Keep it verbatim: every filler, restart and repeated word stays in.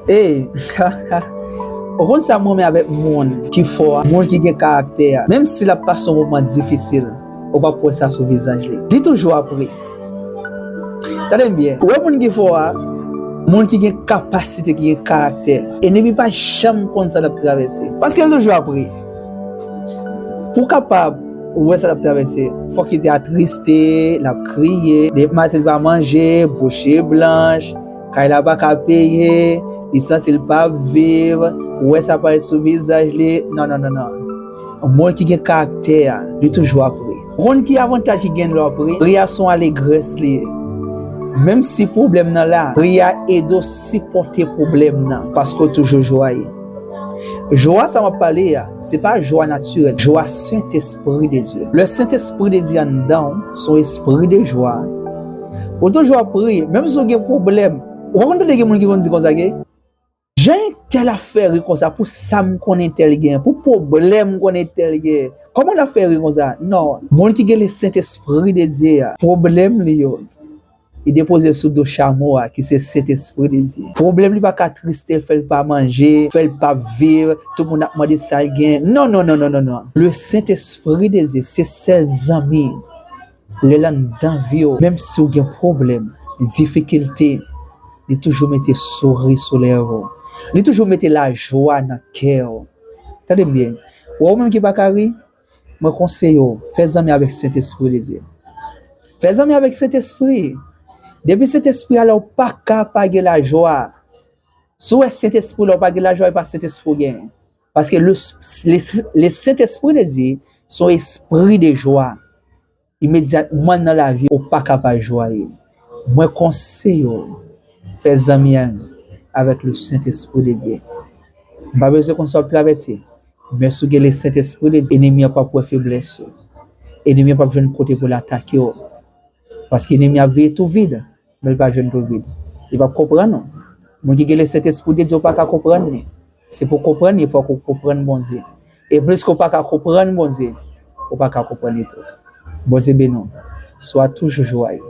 Ey, ou konn sa m renmen avèk moun ki fò a, moun ki gen karaktè a. Menm si l ap pase yon moman difisil, ou p ap wè sa sou vizaj li. Li toujou ap ri. Tande m byen. Ou wè moun ki fò a, moun ki gen kapasite, ki gen karaktè. Enemi pa janm konn sa l ap travèse. Paske l toujou ap ri. Pou w kapab wè sa l ap travèse, fòk li te atriste, l ap kriye, depi maten li pa manje, bouch li blanch, kay la pa ka peye, li santi l pa ap viv, ou wè sa parèt sou vizaj li. Non, non, non, non. Moun ki gen karaktè a, li toujou ap ri. Ou konn ki avantaj ki gen lè w ap ri? Ri a se yon alegrès li ye. Menm si pwoblèm nan la, ri a ede w sipòte pwoblèm nan, paske w toujou jwaye. Jwa sa m ap pale a, se pa jwa natirèl, jwa Sentespri de Dye. Le Sentespri de Dye anndan w, se yon espri de jwa. Ou toujou ap ri, menm si w gen pwoblèm. Ou pa konn tande gen moun ki konn di konsa ke, jan entèl ap fè ri konsa, pou sa m konnen entèl gen, pou pwoblèm m konnen entèl gen, kòman l ap fè ri konsa? Non, moun ki gen le Sentespri de Dye a, pwoblèm li yo, li depoze l sou do chamo a, ki se Sentespri de Dye. Pwoblèm li pa ka triste l, fè l pa manje, fè l pa viv, tout moun ap mande sa l gen. Non, non, non, non, non, non. Le Sentespri de Dye, se sèl zanmi. Lè l anndan vi w, menm si w gen pwoblèm, difikilte, li toujou mete souri sou lèv ou. Li toujou mete lajwa nan kè w. Tande m byen. Ou menm ki pa ka ri, mwen konseye w, fè zanmi avèk Sentespri de Dye. Fè zanmi avèk Sentespri. Depi Sentespri a la, ou pa ka pa gen lajwa. Si w wè Sentespri la, ou pa gen lajwa, e pa Sentespri w genyen. Paske le, le, le Sentespri de Dye, se yon espri de jwa. Imedyatman nan lavi, ou pa ka pa jwaye. Mwen konseye w, fè zanmi avèk le Sentespri de Dye. M pa bezwen konn sa w ap travèse. Men si w gen le Sentespri de Dye, enemi an p ap wè feblès ou. Enemi an p ap jwenn kote pou l atake w. Paske enemi an ap veye tou vid, men l pa jwenn tou vid. Li p ap konprann ou. Moun ki gen le Sentespri de Dye, ou pa ka konprann li. Se pou konprann li, fòk ou konprann Bondye. E plis ke w pa ka konprann Bondye, ou pa ka konprann li tou. Bondye beni w. Swa toujou jwaye.